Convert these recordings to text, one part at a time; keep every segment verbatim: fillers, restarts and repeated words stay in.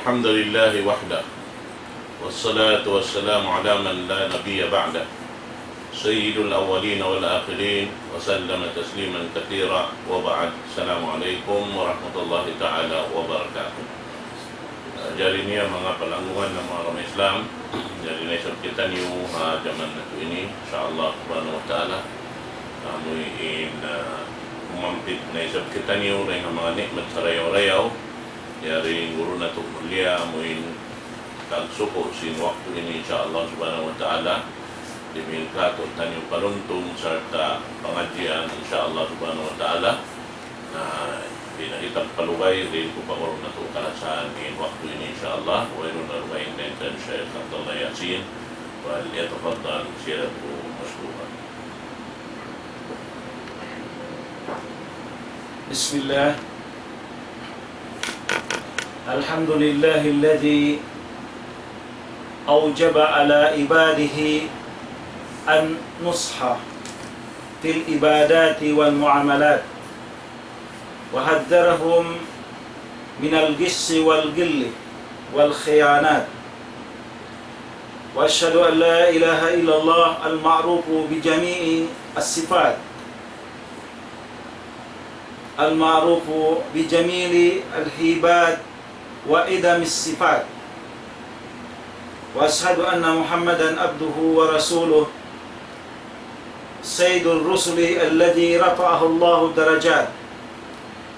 الحمد لله وحده، والصلاة والسلام على من لا نبي بعده، سيد الأولين والآخرين، وسلم تسليما كثيرا، وبعد. السلام عليكم ورحمة الله تعالى وبركاته. Ah, jari niya manga palanggungan na manga agama Islam, jari na isab kitaniyu ha jaman natu' ini, insya Allah subhanahu wa ta'ala. Amu in, ah, umampit na isab kitaniyu dayn ha manga ni'mat sarayaw-rayaw, jari guru natu' mulia, amu in tagsuku' sin waktu ini, insya Allah subhanahu wa ta'ala, dimihil katu' taniyu panuntung sarta' pangadjian, insya Allah subhanahu wa ta'ala. Na, di' na kita palugay, di' ku pangurun natu' kalasahan in waktu ini, insya Allah. Wayruun na lugay in dayn kan Sheikh Abdullah Yasin. وليتفضل سيادته مشكورا. بسم الله. الحمد لله الذي أوجب على عباده النصح في العبادات والمعاملات، وحذرهم من الغش والغل والخيانات. وأشهد أن لا إله إلا الله المعروف بجميع الصفات، المعروف بجميل الهيبات وعظم الصفات. وأشهد أن محمدا عبده ورسوله سيد الرسل الذي رفعه الله درجات.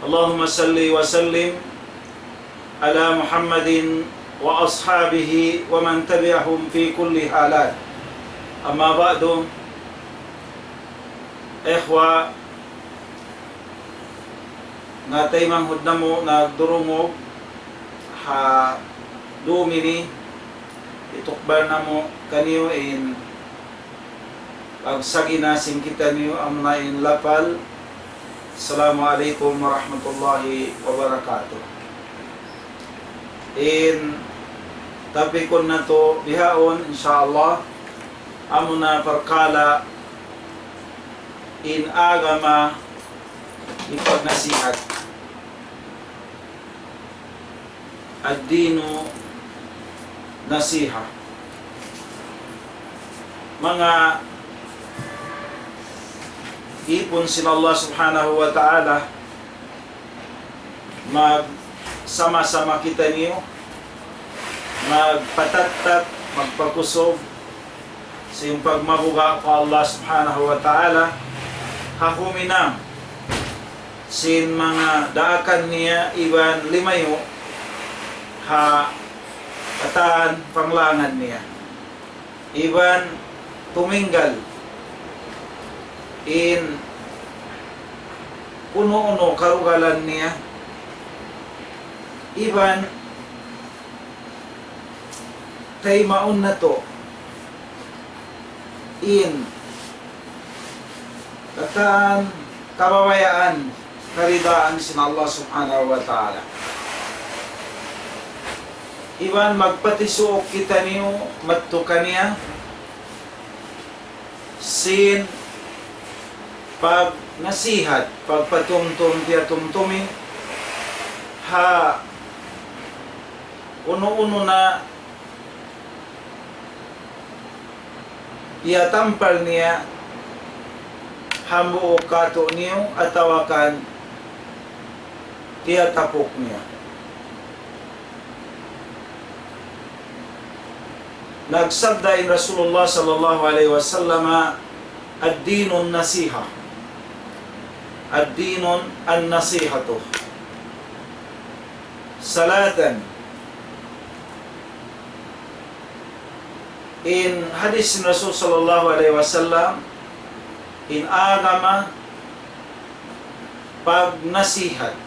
اللهم صل وسلم على محمد وأصحابه ومن تبعهم في كل حالات. أما بعد، إخوة, na taymanghud namu' nagdurungug ha dum ini, itukbal namu' kaniyu in pagsagina sin kitaniyu amuna in lapal, Assalamu alaykum warahmatullahi wabarakatuh. In tapikun natu' bihaun, insya Allah, amuna parkala' in agama ipagnasihat. الدين النصيحة. Manga ipun sin Allah Subhanahu wa Ta'ala, magsama-sama kitaniyu magpatattap, magpakusug sin pagmabuga' pa Allah Subhanahu wa Ta'ala, ha huminang sin manga daakan niya iban limayu' ha katan panglangan niya, iban tuminggal in unu-unu karugalan niya, iban taymaun natu' in katan kababayaan, karidaan sin Allah Subhanahu wa Ta'ala. Iban magpatisuuk kitaniyu madtu kaniya sin pagnasihat, pagpatumtum piyatumtumi ha unu-unu na piyatampal niya hambuuk kātu'niyu atawa kan piyatapuk niya. Nagsabda in Rasulullah sallallahu alayhi wasallam, الدين النصيحة. الدين النصيحة. Salatan. In hadith sin Rasul sallallahu alayhi wasallam, in agama pagnasihat,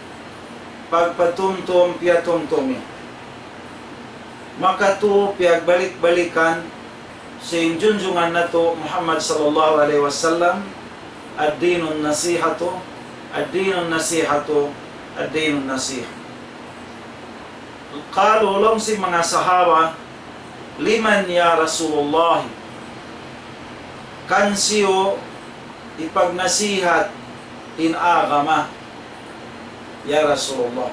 pagpatumtum piyatumtumi. Makatu piyagbalik-balikan sin junjungan natu' Muhammad sallallahu alayhi wasallam, الدين النصيحة، الدين النصيحة، الدين النصيحة. Qalu, laung sin manga sahaba, لمن يا رسول الله؟ Kan hisiyu ipagnasihat in agama, ya Rasulullah?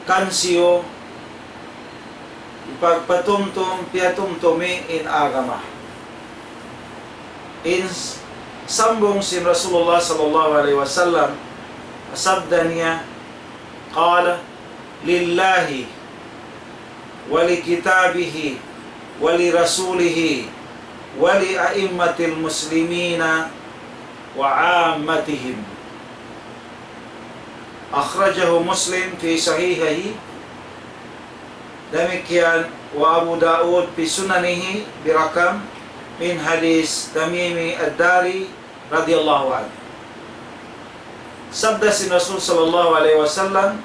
kansiyu, hipagpatumtum, piyatumtumi in agama. In s-, sambung sin Rasulullah sallallahu alayhi wasallam, sabda niya, قال: لله ولكتابه ولرسوله ولأئمة المسلمين وعامتهم. أخرجه مسلم في صحيحه. Damikkiyan wa Abu Daud fi sunanihi bi rakam min hadis Tamimi ad-Dari radiyallahu anhu. Sabda sin Rasul sallallahu alayhi wasallam,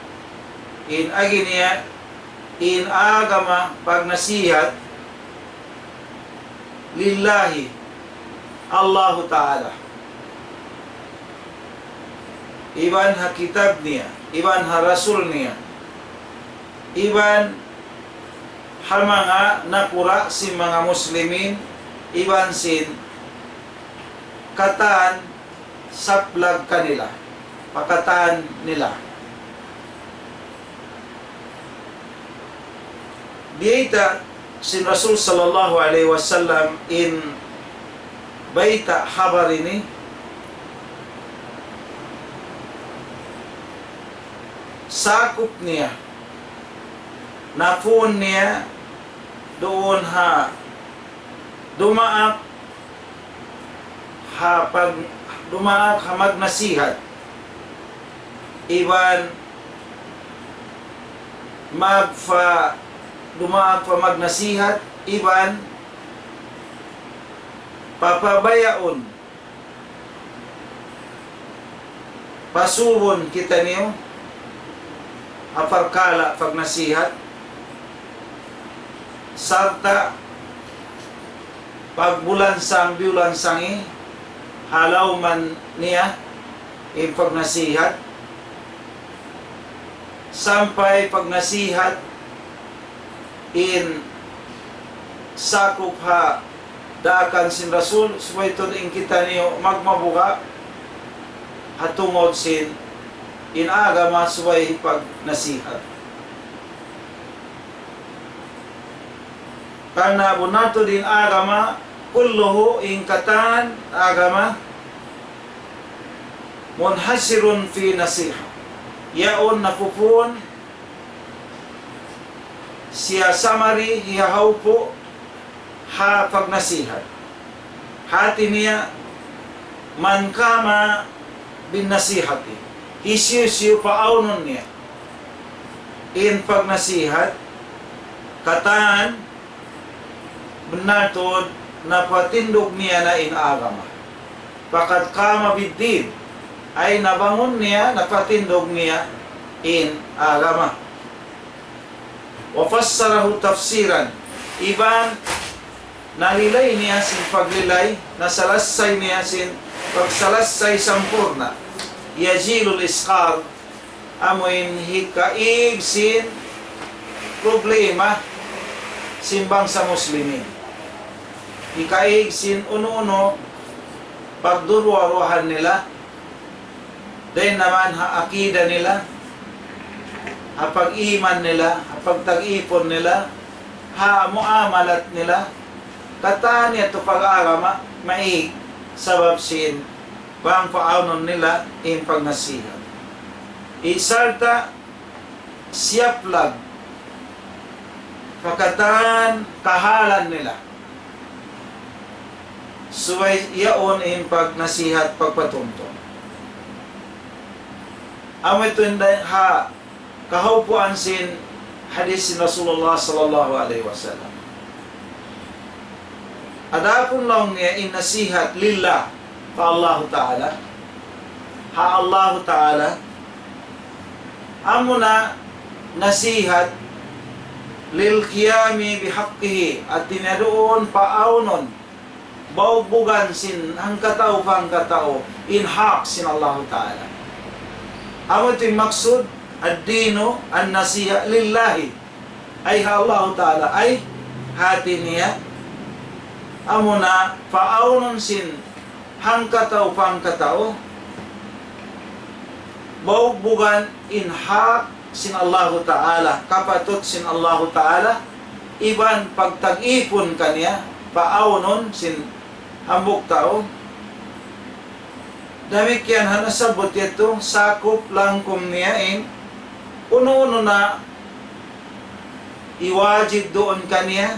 in agi niya, in agama pagnasihat, lillahi, Allahu Ta'ala. Iban ha kitab niya, iban ha rasul niya, iban ha manga nakura' sin manga muslimin, iban sin katan saplag kanila, pa katan nila. Biyayta' sin Rasul sallallahu alayhi wasallam in bayta' habar ini, sakup niya, napun niya duun ha dumaak ha pag-, dumaak ha magnasihat, iban magpa-, dumaak pa magnasihat, iban papabayaun, pasubun kitaniyu ha parkala' pagnasihat, sarta' pagbulansang-bulansang ha lawm niya in pagnasihat, sampay pagnasihat in sakup ha daakan sin Rasul, subay tuud in kitaniyu magmabuga' ha tungud sin in agama subay hipagnasihat. Karna' bunnal tuud in agama, كله, in katan agama, منحصر في نصيحة. Yaun napupun siya summary, hiyahaupu' ha pagnasihat. Hati niya, من قام بالنصيحة. Hisiyu-siyu paawnun niya in pagnasihat, katan, bunnal tuud napatindug niya na in agama. فقد قام بالدين. Ay nabangun niya, napatindug niya in agama. وفسره تفسيرا. Iban nalilay niya sin paglilay, nasalassay niya sin pagsalassay sampurna'. يزيل الإشكال, amu in hikaig sin problema sin bangsa Muslimin. Hikaig sin unu-unu pagduruwa-ruwahan nila, dayn naman ha akida nila, ha pag-iman nila, ha pagtag-ipun nila, ha muamalat nila, katan yadtu pag-agama, maig, sabab sin bang paawnun nila in pagnasihat. Isarta' siyaplag pa katan kahalan nila. Subay yaun in pagnasihat pagpatumtum. Amu yadtu in dayn ha kahaupuan sin hadis sin Rasulullah sallallahu alayhi wasallam. Adapun laung niya in nasihat lillah, pa Allahu Ta'ala, ha Allahu Ta'ala, amuna nasihat للقيام بحقه, hati niya duun paawnun, baugbugan sin hangkatau pa hangkatau, in hak sin Allahu Ta'ala. Amu yadtu in maksud, الدين النصيحة لله. Ay ha Allahu Ta'ala, ay hati niya, amuna paawnun sin hangkatau pa hangkatau, baugbugan in hak sin Allahu Ta'ala, kapatut sin Allahu Ta'ala, iban pagtag-ipun kaniya, paawnun sin hambuuk tau. Damikkiyan ha nasabbut yadtu, sakup langkum niya in unu-unu na iwajib duun kaniya,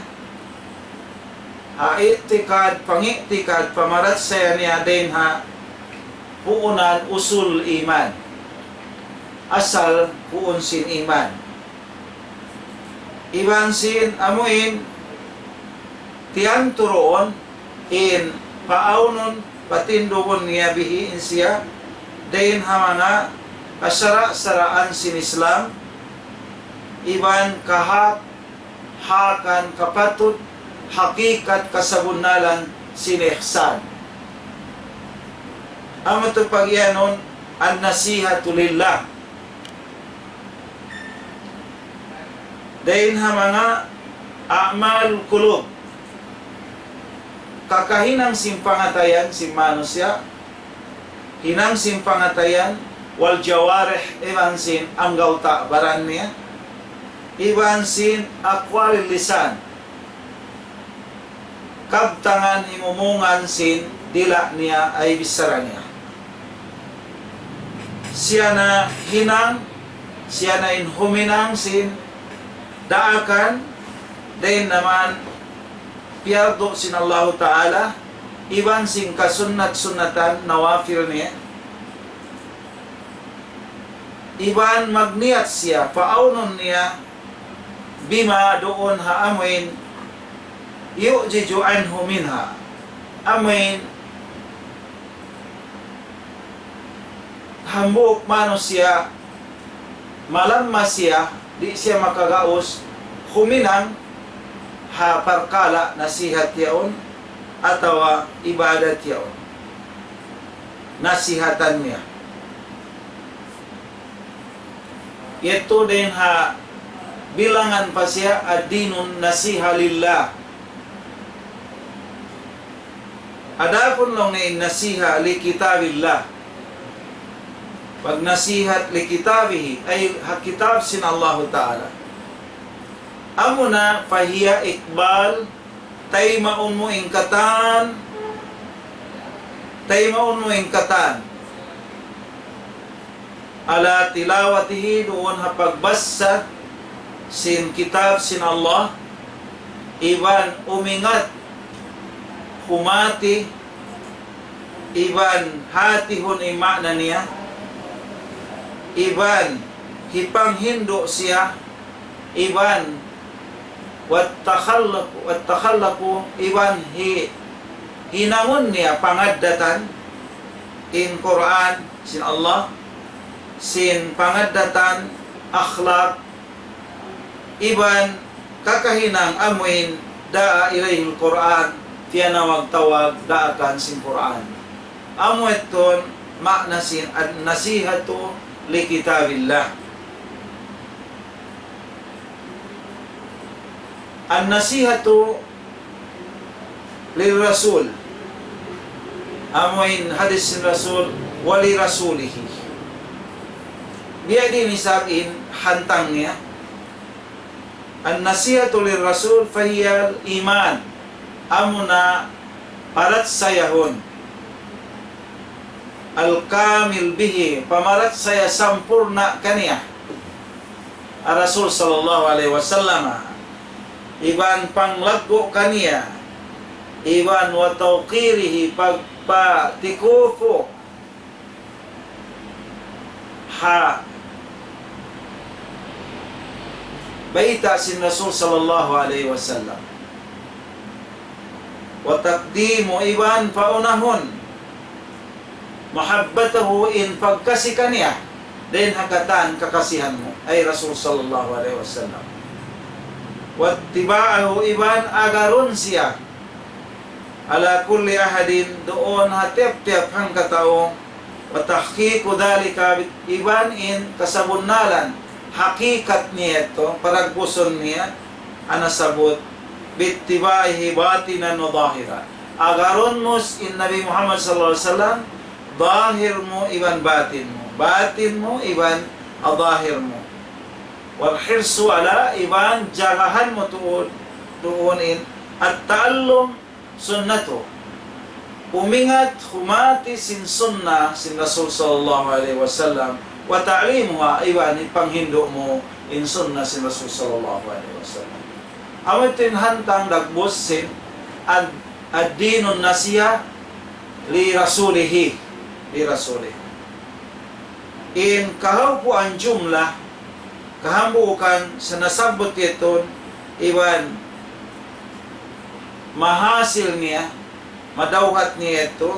ha i'tikad, pang'i'tikad, pamarachaya niya dayn ha puunan usul iman. Asal puun sin iman. Iban sin amuin tiyanturuun in paawnun patindugun niya bihi in siya dayn ha manga kasara'-saraan sin Islam, iban kahak hakan kapatut, hakikat kasabunnalan sin ihsan. Amu yadtu pagiyanun an-nasihatu lillah. Dayn ha manga a'mal qulub. Kakahinang sin pangatayan sin manusiya', hinang sin pangatayan, wal jawarih, iban sin anggawta' baran niya, iban sin aqwalil lisan, kabtangan himumungan sin dila' niya ay bichara niya. Siya na hinang, siya na in huminang sin daakan, dayn ha manga piyardu sin Allahu Ta'ala, iban sin kasunnat-sunnatan nawafil niya. Iban magniyat siya, paawnun niya, bima duun ha amuin, yu'jiju anhu minha. Amuin, hambuuk manusiya', malamma siya, di' siya makagaus, huminang ha parkala' nasihat yaun, atawa ibadat yaun. Nasihatan niya. Yadtu dayn ha bilangan pa siya ad-dinun nasiha lillah. Adapun laung niya in nasiha li kitabillah. Pagnasihat li kitabihi, ay ha kitab sin Allahu Ta'ala. Amuna fahiya iqbal, taymaun mu in katan, taymaun mu in katan. Ala tilawatihi, duun ha pagbassa sin kitab sin Allah, iban umingat, humati, iban hatihun in maana niya, iban hipanghindu' siya, iban wattakhallaku, wattakhallaku, iban hi-, hinangun niya pangaddatan in Qur'an sin Allah, sin pangaddatan akhlaq, iban kakahinang amuin da'a ilayhil Qur'an, tiyanawag-tawag daakan sin Qur'an. Amu yadtu in maana sin an-nasihatu li kitabillah. An-nasihatu lirrasul. Amuin hadis sin Rasul, wa li rasulihi. Biya' diin isab in hantang niya. An-nasihatu lirrasul fahiyal iman. Amuna parachayahun. Al-kamil bihi, pamarachaya sampurna' kaniya. Ar-Rasul sallallahu alayhi wasallam, iban panglaggu' kaniya, iban wa tawqirihi, pagpatikupu ha bayta' sin Rasul sallallahu alayhi wasallam. Wa taqdimu, iban paunahun, mahabbatahu, in pagkasi kaniya, dayn ha katan kakasihan mu, ay Rasul sallallahu alayhi wasallam. Wa ittiba'ahu, iban agarun siya, ala kulli ahadin, duun ha tiyap-tiyap hangkatau, wa tahqiqu dhalika, iban in kasabunnalan, hakikat niya yadtu, paragbusun niya, ana sabut, bittiba'ihi batinan wa zahira. Agarun mu in Nabi Muhammad sallallahu alayhi wasallam, zahir mu iban batin mu. Batin mu iban zahir mu. والحرص على, iban jagahan mu tuud, tuud in, التعلم سنته. Umingat humati sin sunnah sin Rasul sallallahu alayhi wasallam, وتعليمها, iban ipanghindu' mu in sunnah sin Rasul sallallahu alayhi wasallam. Amu yadtu in hantang dagbus sin ad-, الدين النصيحة لرسوله, لرسوله. In kahaupuan jumlah, kahambuukan sa nasabbut yadtu, iban mahasil niya, madawhat niya yadtu,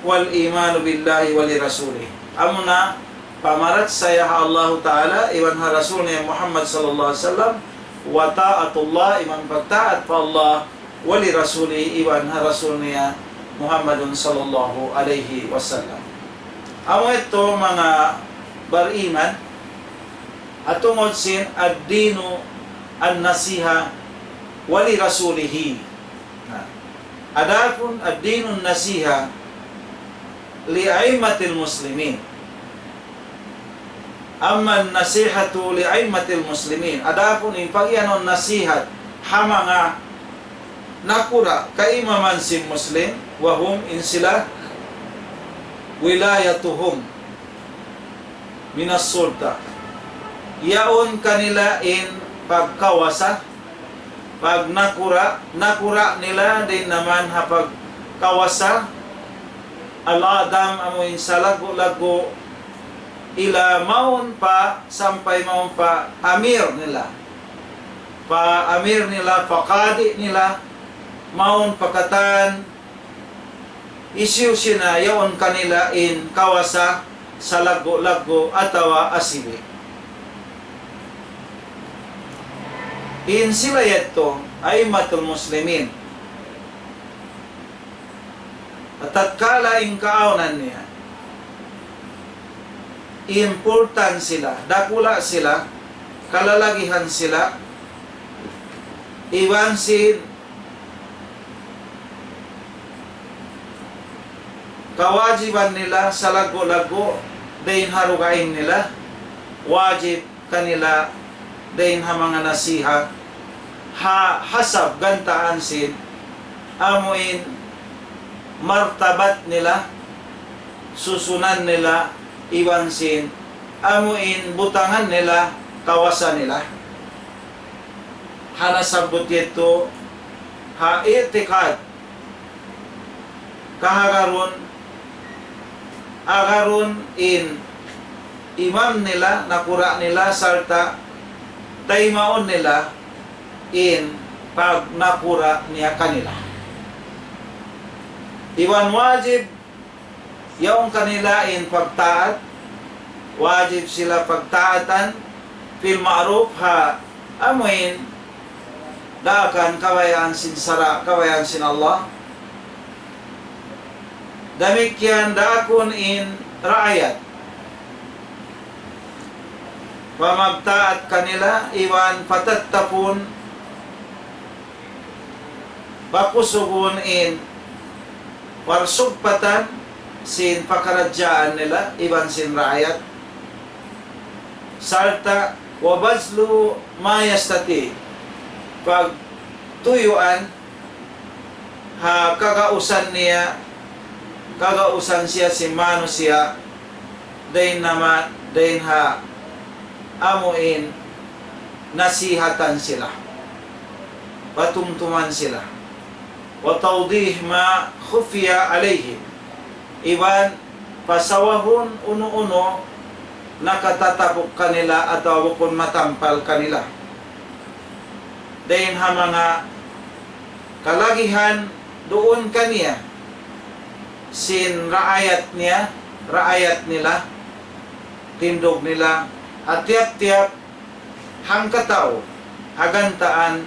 والإيمان بالله ولرسوله. Amuna pamarachaya ha Allahu Ta'ala, iban ha Rasul niya Muhammad sallallahu alayhi wasallam, وطاعة الله, iban pagtaat pa Allah, ولرسوله, iban ha Rasul niya Muhammadun sallallahu alayhi wasallam. Amu yadtu manga bariman, ha tungud sin الدين النصيحة لرسوله. Na, adapun الدين النصيحة لأئمة المسلمين. أما النصيحة لأئمة المسلمين. Adapun in pagiyanun nasihat ha manga nakura' kaimaman sin Muslim, وهم, in sila, ولايتهم من السلطة. Yaun kanila in pagkawasa, pagnakura', nakura' nila dayn naman ha pagkawasa, الأعظم, amu in salaggu'-laggu', ila mawn pa, sampay mawn pa amir nila. Pa amir nila, pa kadi nila, mawn pa katan, hisiyu-siyu na yaun kanila in kawasa salaggu'-laggu' atawa asibi'. In sila yadtu, أئمة المسلمين. Tatkala in kaawnan niya, important sila, dakula' sila, kalalagihan sila, iban sin kawajiban nila salaggu'-laggu' dayn ha dugaing nila, wajib kanila dayn ha manga nasihat, ha hasab gantaan sin amu in martabat nila, susunan nila, iban sin amu in butangan nila, kawasa nila. Ha nasabbut yadtu ha i'tiqad, kahagarun, agarun in imam nila, nakura' nila, sarta' taymaun nila in pagnakura' niya kanila. Iban wajib yaun kanila in pagtaat, wajib sila pagtaatan, في المعروف, ha amuin daakan kabayaan sin sara', kabayaan sin Allah. Damikkiyan daakun in raayat. Pamagtaat kanila, iban patattapun, pakusugun in parsugpatan sin pakaradjaan nila iban sin raayat. Sarta' وبذل ما يستطيع, pagtuyuan ha kagausan niya, kagausan siya sin manusiya', dayn naman, dayn ha amuin nasihatan sila, patumtuman sila. وتوضيح ما خفي عليهم, iban pasawahun unu-unu nakatatapuk kanila atawa bukun matampal kanila. Dayn ha manga kalagihan duun kaniya sin raayat niya, raayat nila, tindug nila, ha tiyap-tiyap hangkatau, ha gantaan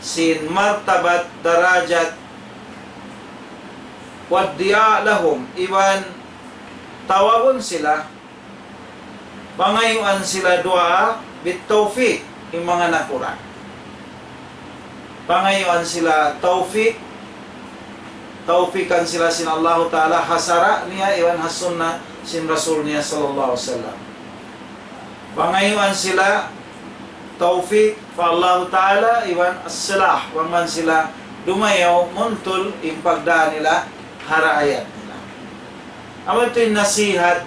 sin martabat, darajat, والدعاء لهم, iban tawagun sila, pangayuan sila duwaa, بالتوفيق, in manga nakura'. Pangayuan sila tawfik, tawfikan sila sin Allahu Ta'ala ha sara' niya iban ha sunnah sin Rasul niya sallallahu alayhi wasallam. Pangayuan sila tawfik pa Allahu Ta'ala, iban as-salah, bang man sila dumayaw, muntul in pagdā nila ha raayat nila. Amu yadtu in nasihat,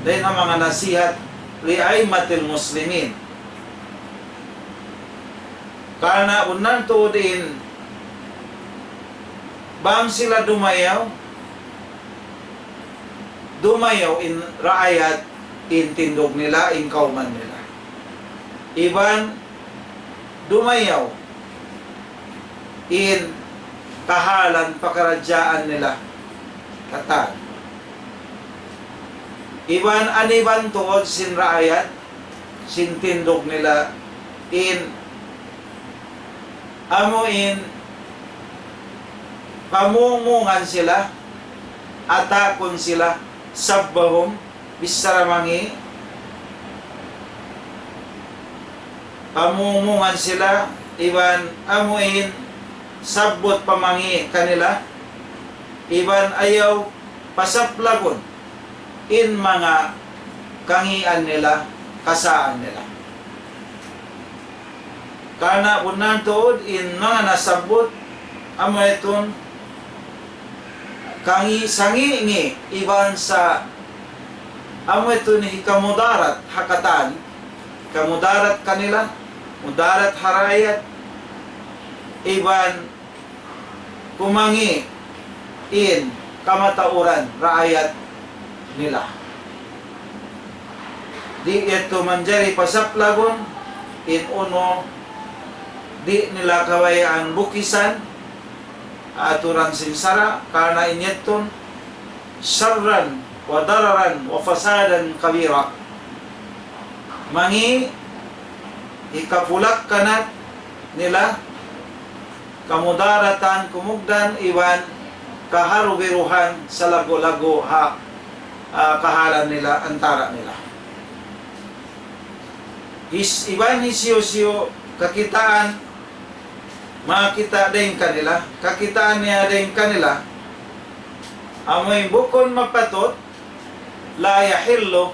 dayn ha manga nasihat li a'immatil muslimin. Karna' bunnal tuud in bang sila dumayaw, dumayaw in raayat, in tindug nila, in kawman nila. Iban dumayaw in kahalan pakaradjaan nila katan. Iban aniban tuud sin raayat, sin tindug nila, in amu in pamungmungan sila, atakun sila, sabbahum, bichara mangi', pamungmungan sila, iban amu in sabbut pa mangi' kanila, iban ayaw pasaplagun in manga kangian nila, kasaan nila. Karna' bunnal tuud in manga nasabbut, amu yadtu in kangi-, sangi'-ngi' iban sa amu yadtu in hikamudarat ha katan, hikamudarat kanila, mudarat ha raayat, iban kumangi' in kamatauran raayat nila. Di' yadtu manjari pasaplagun, in unu, di' nila kabayaan bukisan aturan sin sara', karna' in yadtu شرا وضررا وفسادا كبيرا. Mangi' hikapulak-kanat nila, kamudaratan, kumugdan, iban kaharu-biruhan, salaggu'-laggu' ha, ah, kahalan nila, antara' nila. His-, iban hisiyu-siyu kakitaan, makakita' dayn kanila, kakitaan niya dayn kanila, amu in bukun mapatut, لا يحل,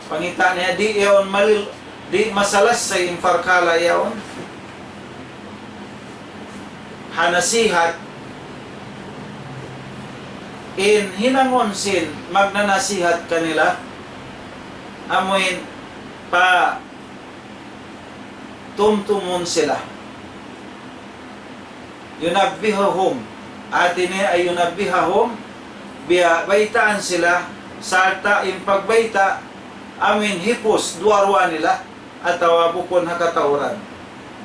pangita' niya di' yaun malil-, di' masalassay in parkala' yaun. Ha nasihat, in hinangun sin magnanasihat kanila, amu in pa tumtumun sila. ينبههم. Hāti niya ay ينبههم, biya' baytaan sila, sarta' in pagbayta', amu in hipus, duwa-ruwa nila, atawa bukun ha katauran.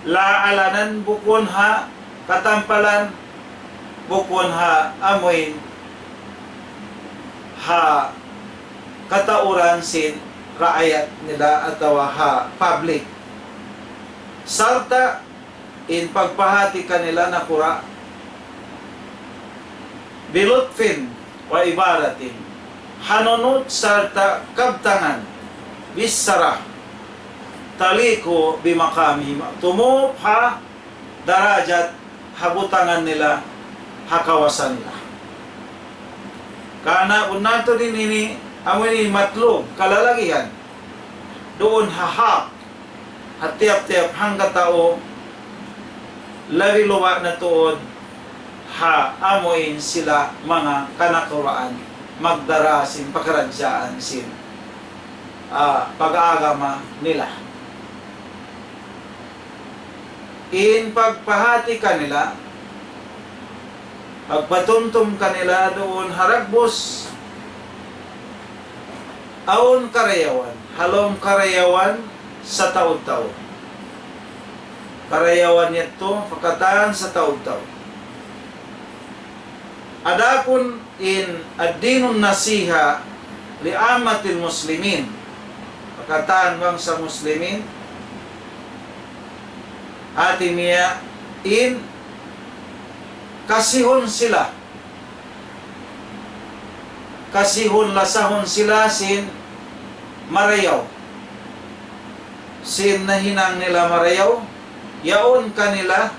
لا علنا, bukun ha katampalan, bukun ha amuin ha katauran sin raayat nila atawa ha public. Sarta' in pagpahāti kanila nakura', بلطف وعبارة, hanunut sarta' kabtangan, bichara, تليق بمقامهما, tumup ha darajat, ha butangan nila, ha kawasa nila. Karna' bunnal tuud in ini, amu ini matlub, kalalagihan. Duun ha hak, ha tiyap-tiyap hangkatau, labi luba' na tuud ha amuin sila manga kanakuraan, magdara sin pakaradjaan sin, ah, pag-agama nila. In pagpahāti kanila, pagpatumtum kanila duun ha dagbus, awn karayawan, ha lawm karayawan sataud-taud. Karayawan yadtu pa katan sataud-taud. Adapun in الدين النصيحة لعامة المسلمين, pa katan bangsa muslimin, hāti niya in kasihun sila, kasihun lasahun sila sin marayaw, sin nahinang nila marayaw, yaun kanila,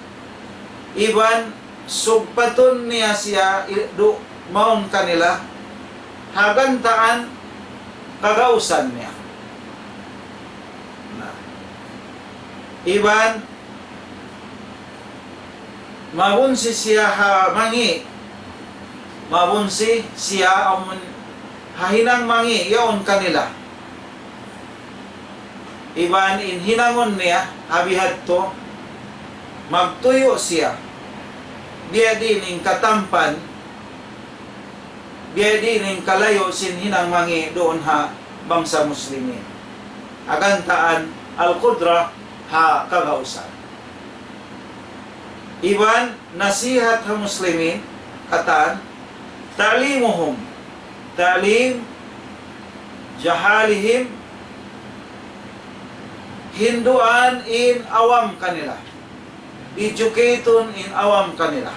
iban sugpatun niya siya i-, du-, mawn kanila, ha gantaan kagausan niya. Na. Iban mabunsi siya ha mangi', mabunsi siya amun ha hinang mangi' yaun kanila. Iban in hinangun niya ha bihadtu, magtuyu' siya. Biya' diin in katampan, biya' diin in kalayu' sin hinang mangi' duun ha bangsa Muslimin. Agantaan al-qudra ha kagausan. Iban nasihat ha Muslimin, katan, ta'limuhum, ta'lim jahalihim, hinduan in awam kanila, educate-un in awam kanila.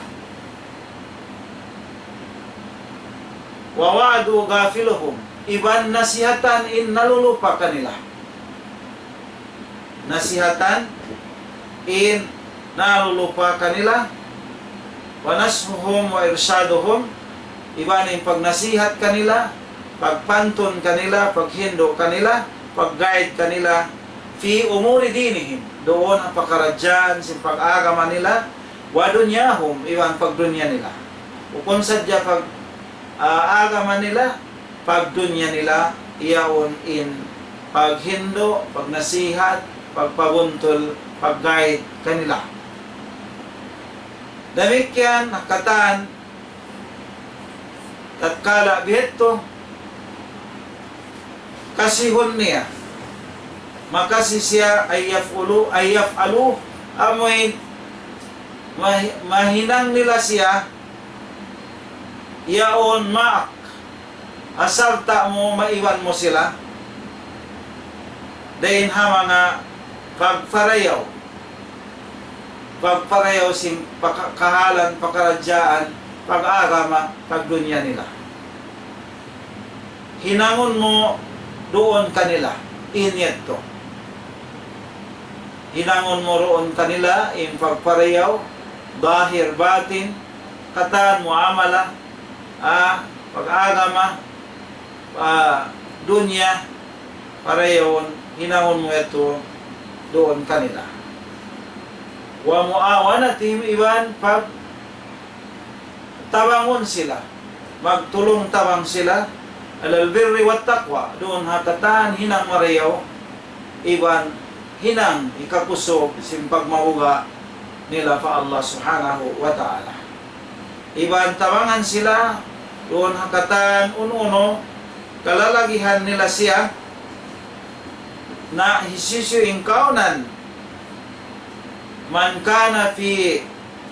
Wa wa'du ghafiluhum, iban nasihatan in nalulupa kanila. Nasihatan in nalulupa kanila. Wa nashuhum wa irshaduhum, iban in pagnasihat kanila, pagpantun kanila, paghindu' kanila, pag-guide kanila, fi umuri dinihim, duun ha pakaradjaan sin pag-agama nila, wa dunyahum, iban pagdunya nila. Bukun sadja pag, ah, agama nila, pagdunya nila, yaun in paghindu', pagnasihat, pagpabuntul, pag-guide kanila. Damikkiyan ha katan, tatkala bihadtu, kasihun niya, makasi siya, ay yaf'ulu, ay yaf'alu, amuin mahi-, mahinang nila siya, yaun ma'ak, asal ta mu maiwan mu sila, dayn ha manga pagparayaw, pagparayaw sin paka-, kahalan, pakaradjaan, pag-agama, pagdunya nila. Hinangun mu duun kanila in yadtu. Hinangun mu duun kanila in pagparayaw, zahir, batin, katan, muamala, ah, pag-agama, ah, dunya, parayawun, hinangun mu yadtu duun kanila. Wa muawanatihim, iban pagtabangun sila, magtulung-tabang sila, alal birri wat taqwa, duun ha katan hinang marayaw, iban hinang hikakusug sin pagmabuga' nila pa Allah Subhanahu wa Ta'ala. Iban tabangan sila duun ha katan unu-unu kalalagihan nila siya, na hisiyu-siyu in kaunan, man kana fi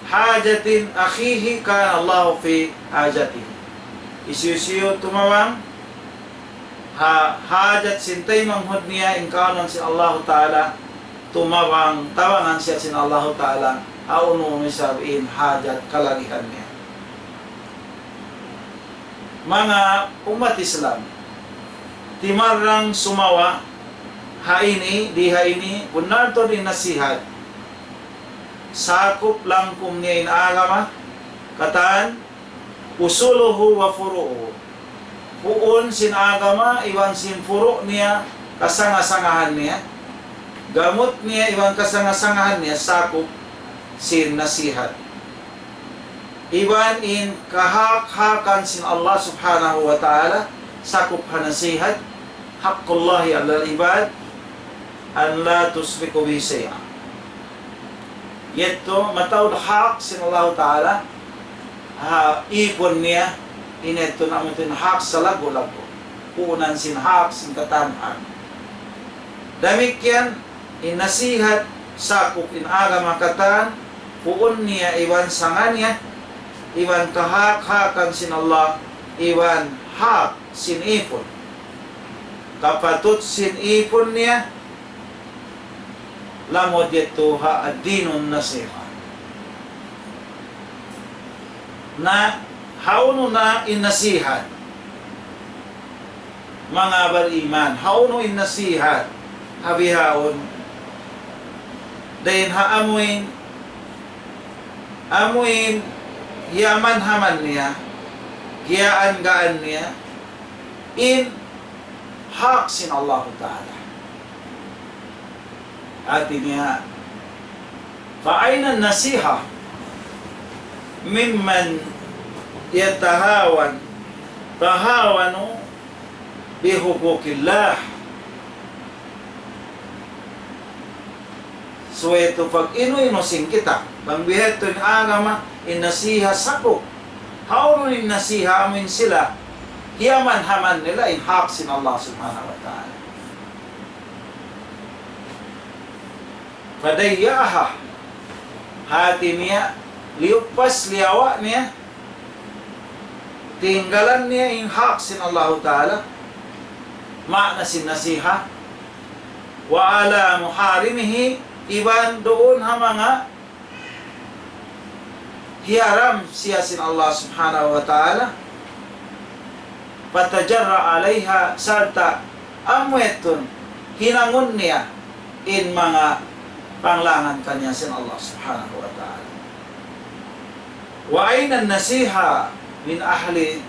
hajatin akhihi kana Allahu fi hajatihi. Hisiyu-siyu tumabang ha hajat sin taymanghud niya, in kaunan sin Allahu Ta'ala, tumabang, tabangan siya sin Allahu Ta'ala, ha unu-unu isab in hajat kalagihan niya. Manga ummat Islam, timarrang sumawa ha ini, di ha ini, bunnal tuud in nasihat. Sakup langkum niya in agama, katan, usuluhu wa furu'uhu. Puun sin agama, iban sin furu' niya, kasanga-sangahan niya. Gamut niya, iban kasanga-sangahan niya, sakup sin nasihat. Iban in kahak-hakan sin Allah Subhanahu wa Ta'ala, sakup ha nasihat, حق الله على العباد أن لا يشركوا به شيئا. Yadtu mataud hak sin Allahu Ta'ala ha īpun niya, in yadtu na amu in hak salaggu'-laggu'. Puunan sin hak sin katan hak. Damikkiyan in nasihat sakup in agama katan, puun niya iban sanga niya, iban kahak-hakan sin Allah, iban hak sin īpun. Kapatut sin īpun niya, lamud yadtu ha ad-dinun nasiha. Na, hawnu na in nasihat? Manga bariman, hawnu in nasihat? Ha bihaun. Dayn ha amuin, amuin, hiyaman-haman niya, giyaan-gaan niya, in hak sin Allahu Ta'ala. Hāti niya, فأين النصيحة ممن يتهاون، تهاون بحقوق الله؟ Subay tuud pag-inu-inu sin kita. Bang biya' ha yan in agama, in nasiha sakup. Hawnu in nasiha amun sila hiyaman-haman nila in hak sin Allah Subhanahu wa Ta'ala. فضيعها. Hati niya, liyupas, liyawa' niya, tinggalan niya in hak sin Allahu Ta'ala, maana sin nasiha, وعلى محارمه, iban duun ha manga hiyaram siya sin Allah Subhanahu wa Ta'ala, فتجرأ عليها, sarta' amu yadtu hinangun niya in manga panglangan kaniya sin Allah Subhanahu wa Ta'ala. وأين النصيحة من أهل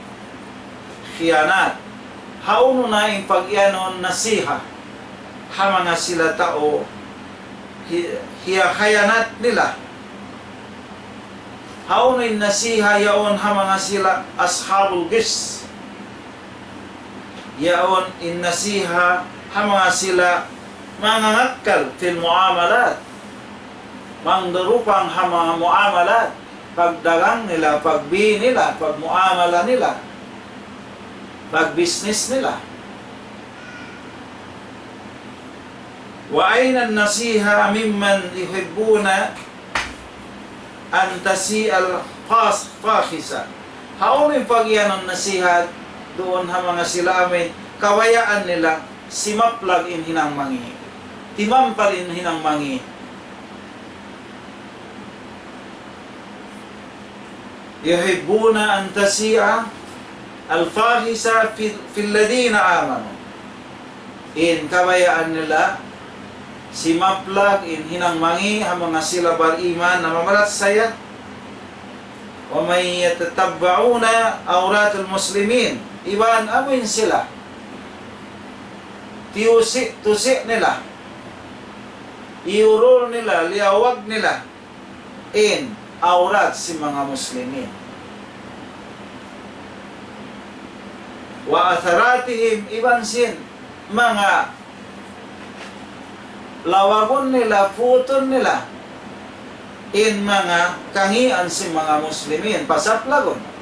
الخيانات؟ Hawnu na in pag-iyanun nasiha ha manga sila tau hi-, hiyakhiyanat nila? Hawnu in nasiha yaun ha manga sila أصحاب الغش? Yaun in nasiha ha manga sila mangangakkal في المعاملات, mangdurupang ha manga muamalat, pagdagang nila, pagbi nila, pagmuamala nila, pagbisnis nila. وأين النصيحة ممن يحبون أن تشيع الفاحشة؟ Hawnu in pag-iyanun nasiha duun ha manga sila amun kabayaan nila simaplag in hinang mangi', timampal in hinang mangi'. يحبون أن تشيع الفاحشة في، في الذين آمنوا. In kabayaan nila simaplag in hinang mangi' ha manga sila bariman, namamarachaya. ومن يتتبعون عورات المسلمين. Iban amun sila tiyusi'-tusi' nila, iyurul nila, liyawag nila in awrat sin manga muslimin. وعثراتهم, iban sin manga lawagun nila, putun nila in manga kangīan sin manga muslimin, pasaplagun.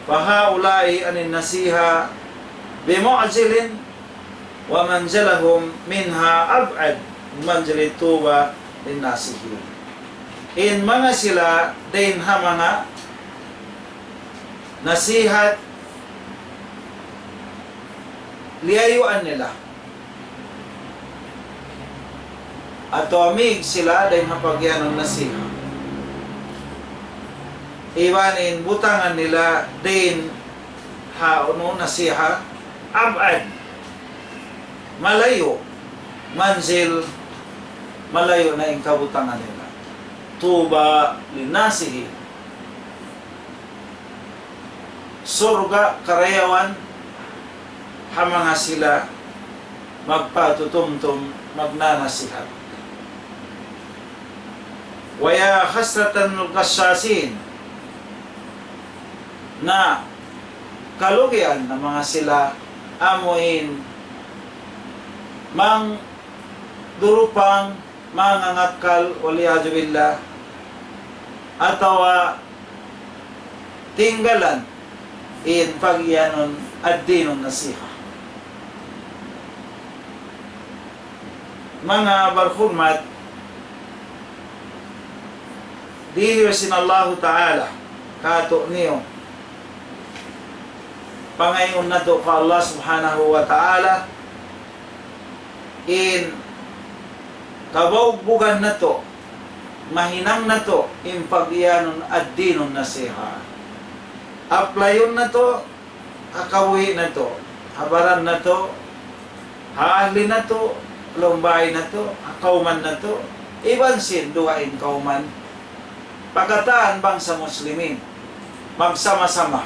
فهؤلاء عن النصيحة بمعزل ومنزلهم منها أبعد منزل طوبى للناصحين. In manga sila dayn ha manga nasihat, liyayuan nila. Atawa mig sila dayn ha pag-iyanun nasiha. Iban in butangan nila dayn ha unu nasiha, ab'ad, malayu', manzil, malayu' na in kabutangan nila. Tuba linnasihin. Surga' karayawan ha manga sila magpatutumtum, magnanasihat. ويا حسرة الغشاشين. Na kalugian na manga sila amuin mangdurupang, mangangakkal, والعياذ بالله, atawa tinggalan in pag-iyanun ad-dinun nasiha. Manga barhurmat, dihil sin Allahu Ta'ala kātu'niyu, pangayuun natu' pa Allah Subhanahu wa Ta'ala in kabaugbugan natu', mahinang natu' in pag-iyanun ad-dinun nasiha. Applyun natu' ha kabuhi' natu', ha baran natu', ha ahli natu', lumbay natu', ha kawman natu', iban sin dugaing kawman, pa katan bangsa muslimin, magsama-sama,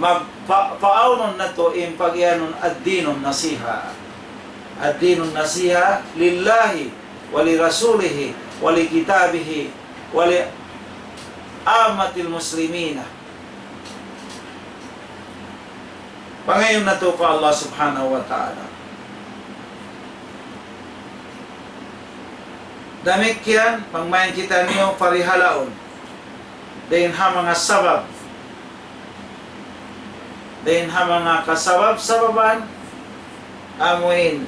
magpa-, paawnun natu' in pag-iyanun ad-dinun nasiha. الدين النصيحة لله ولرسوله ولكتابه ولعامة المسلمين. Pangayuun natu' pa Allah Subhanahu wa Ta'ala. Damikkiyan, bang mayan kitaniyu parihalaun dayn ha manga sabab, dayn ha manga kasabab-sababan, amu in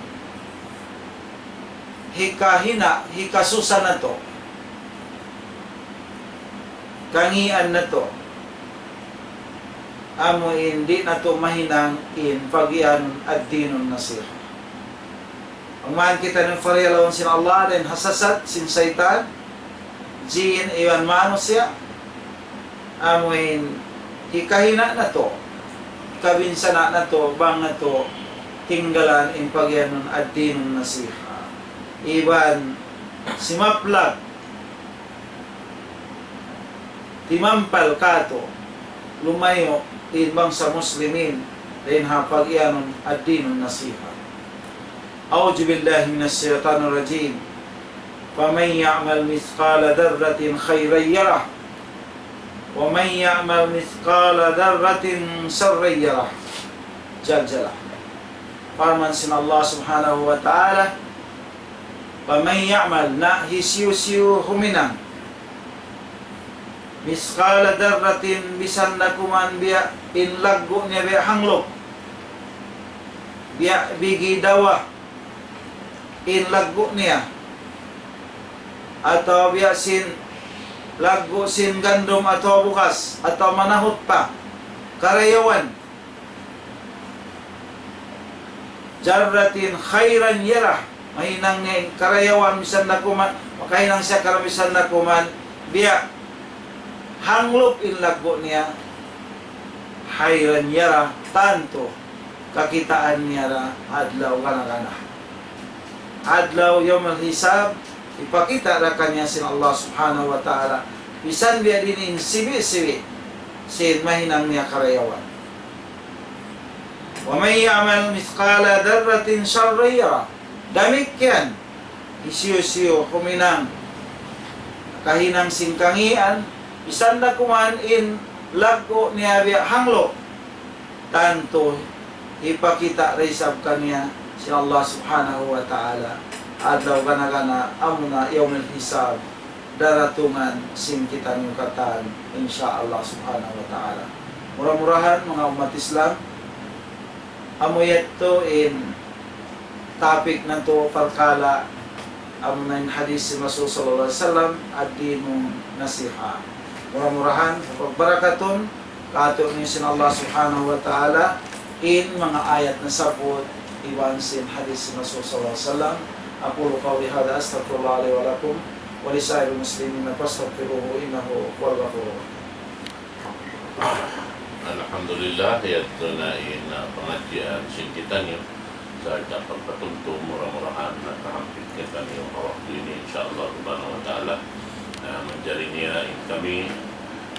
hikahina', hikasusa natu', kangīan natu', amu in di' natu' mahinang in pagiyanun ad-dinun nasiha. Bang mayan kitaniyu parihalaun sin Allah dayn ha sasat sin saytan, jin iban manusiya', amu in hikahina' natu', hikabinsana' natu', bang natu' tinggalan in pagiyanun ad-dinun nasiha. Iban simaplag, timampal katu', lumayu' in bangsa Muslimin dayn ha pagiyanun ad-dinun nasiha. أعوذ بالله من الشيطان الرجيم. فمن يعمل مثقال ذرة خيرا يره، ومن يعمل مثقال ذرة شرا يره. Jalla Jalal. Parman sin Allah Subhanahu wa Ta'ala, فمن يعمل, na hisiyu-siyu huminang, مثقال ذرة, misan da kuman biya' in laggu' niya biya' hanglup, biya' bigi dawa in laggu' niya, atawa biya' sin laggu' sin gandum atawa bugas, atawa manahut pa karayawan. ذرة خيرا يره, mahinang niya in karayawan misan da kuman, makahinang siya karayawan misan da kuman biya' hanglup in laggu' niya. خيرا يره, tantu kakitaan niya da adlaw gana-gana. Adlaw yawmal hisab, hipakita' da kaniya sin Allah Subhanahu wa Ta'ala, misan biya' diin in sibi'-sibi' sin mahinang niya karayawan. ومن يعمل مثقال ذرة شرا يره. Damikkiyan, hisiyu-siyu huminang, kahinang sin kangīan, misan da kuman in laggu' niya biya' hanglup, tantu hipakita' da isab kaniya sin Allah Subhanahu wa Ta'ala adlaw gana-gana, amuna yawmul hisab, daratungan sin kitaniyu katan, insya Allah Subhanahu wa Ta'ala. Mura-murahan, manga ummat Islam, amu yadtu in topic natu' parkala', amuna in hadith sin Rasul sallallahu alayhi wasallam, الدين النصيحة. Mura-murahan, pagbarakatun katu' niyu sin Allah Subhanahu wa Ta'ala in manga ayat nasabbut iban sin hadith sin Rasul sallallahu alayhi wasallam. أقول قولي هذا أستغفر الله لي ولكم ولسائر المسلمين فاستغفروه إنه هو الغفور الرحيم. Alhamdulillah, yadtu na in, ah, pangadjian sin kitaniyu. Sarta' pagpatumtum, mura-murahan nakahampit kitaniyu ha waktu ini, insya Allah Subhanahu wa Ta'ala. Ah, manjari niya in kami,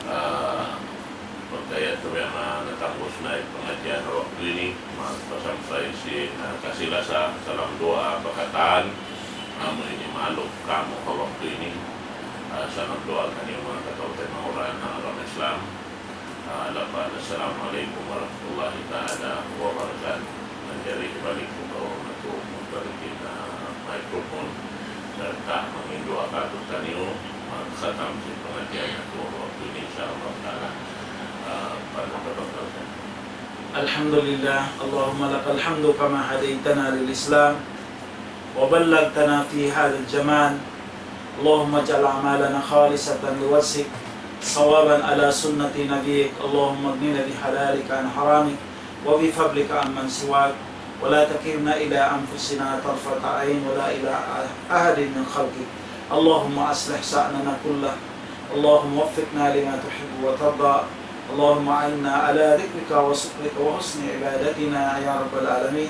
ah, pagka yadtu manga natangbus na in pangadjian ha waktu ini, magpasampay sin, ah, kasi-lasa, salam duwaa pa katan, amu ini maluk kamu ha waktu ini, ah, salam duwaa kaniyu manga kataymanghuran ha agama Islam. Ah, lapan, Assalamu alaykum warahmatullahi ta'ala wabarakatuh. Manjari balik ku kaw natu' magbalik in, ah, microphone. Sarta' mangayu' duwaa katu' kaniyu, magkhatam sin pangadjian natu' ha waktu ini, insya Allah ta'ala. Ah, فتفضل. الحمد لله، اللهم لك الحمد كما هديتنا للإسلام وبلغتنا في هذا الزمان. اللهم اجعل أعمالنا خالصة لوجهك، صوابا على سنة نبيك. اللهم اغننا بحلالك عن حرامك، وبفضلك عمن سواك، ولا تكلنا إلى أنفسنا طرفة عين ولا إلى أحد من خلقك. اللهم أصلح شأننا كله. اللهم وفقنا لما تحب وترضى. اللهم أعنا على ذكرك وشكرك وحسن عبادتنا يا رب العالمين.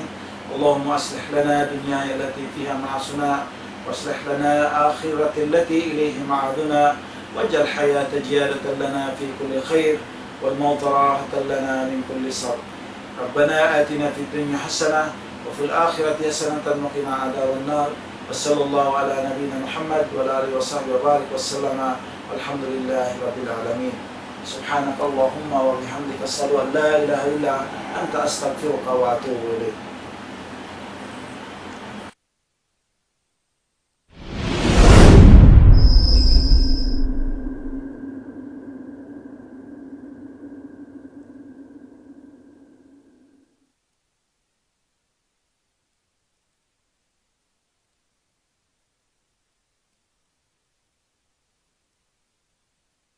اللهم أصلح لنا دنيانا التي فيها معاشنا، وأصلح لنا آخرة التي إليه معادنا، واجعل الحياة زيادة لنا في كل خير، والموت راحة لنا من كل شر. ربنا آتنا في الدنيا حسنة، وفي الآخرة حسنة وقنا عذاب النار. وصلى الله على نبينا محمد وعلى آله وصحبه وبارك وسلم. والحمد لله رب العالمين. سبحانك اللهم وبحمدك، أشهد أن لا إله إلا أنت، أستغفرك وأتوب إليك.